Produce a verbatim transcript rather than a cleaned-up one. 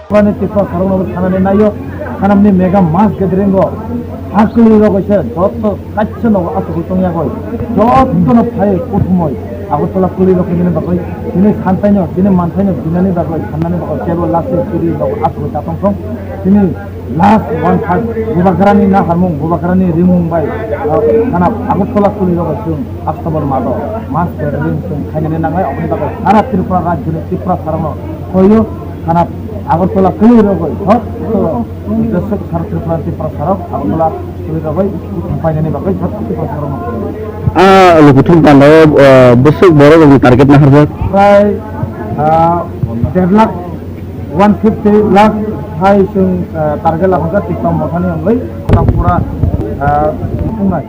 Tripura ni Tripura sarok no thanani naio, thanamni mega mass gathering o hakli rok se joto kaisa nogo asugwi tongya goi, joto no phai kuthumoi Agartala kwlwi rok hinani bagwi, chini santai no, chini manthai no dinani bagwi, sannani bagwi, tebo last chiri nogo asugwi ta tong thong, chini last one third Bubagrani naharmung, Bubagrani rimung bai, ah, khana Agartala kwlwi rok chwng October maso, mass gathering chwng khainani nangnai, oboni bagwi sara Tripura rajyoni Tripura sarokno hoyo, khana Agartala kwlwi rok bai, hot, to, jeswk sara Tripura, Tripura sarok, Agartala kwlwi rok bai, kuthum painani bagwi, hot, Tripura sarokno. Ah, lukuthum pandao, ah, bwswk borok rokni target naharjak? Prai, ah, der lakh, one fifty lakh hai chwng, ah, target lakhongjak, tiktok mothani wngwi, khana pura, ah, wngnai.